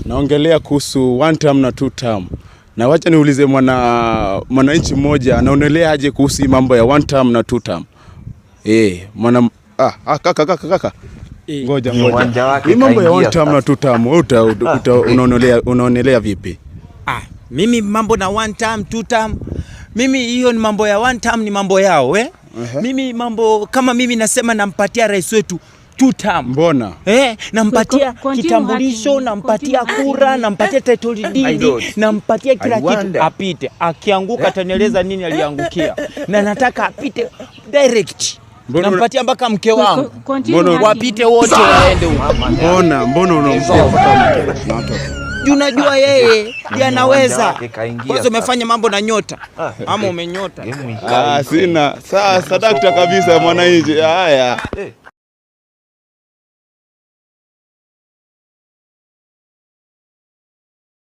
Naongelea kuhusu one term na two term. Na wacha niulize mwananchi mmoja anaonelea aje kuhusu hii mambo ya one term na two term. Mwana kaka kaka kaka. Ngoja Ni ngoja. uwanja wake Hii mambo ya kaingia one term na sasa. two term, wewe unaonelea vipi? Ah, mimi mambo na one term, two term. Mimi hiyo ni mambo ya one term, ni mambo yao, eh? Mimi mambo kama mimi nasema nampatia rais wetu two term. Mbona? Nampatia Continue kitambulisho, hacking. nampatia Continue kura, hacking. nampatia title deed, nampatia kila I kitu wonder. apite. Akianguka atanieleza nini aliangukia. Na nataka apite direct. Nampatia mpaka mke wangu. Continue hacking. Wapite wote waende huko. Mbona unampea mpaka mke na watoto? Juu unajua yeye ndiye anaweza. wake kaingia Kwanza sasa. umefanya mambo na nyota. Ama umenyota. Game ikawa Ah, sina. Sasa dakta kabisa mwananchi. Haya.